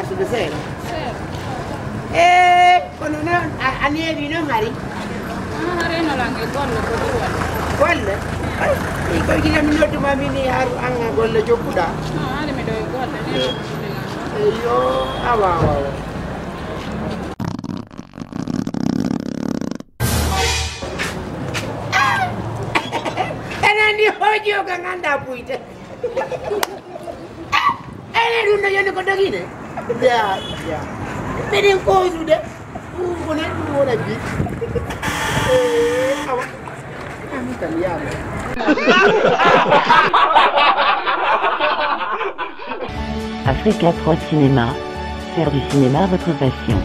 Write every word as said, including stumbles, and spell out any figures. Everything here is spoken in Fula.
Suka seeɗa. Seeɗa. E kono noon a neeɓi noon hari. Hari no lange golle ko ɗum woni. Golle? Ay, koye gila mi nodduma mini har anga golle jokkuɗa. Hari miɗo e golle ni. Eyo. Awa awa awa. Enen ndi hooji o ka ganda puyte. Ene ɗum no yoni ko dogine. Ya ya. Meɗen kowsude. Ko ne ɗum wona bi. Awa. Ami kam yaama. Africa trois Cinéma, faire du cinéma votre passion.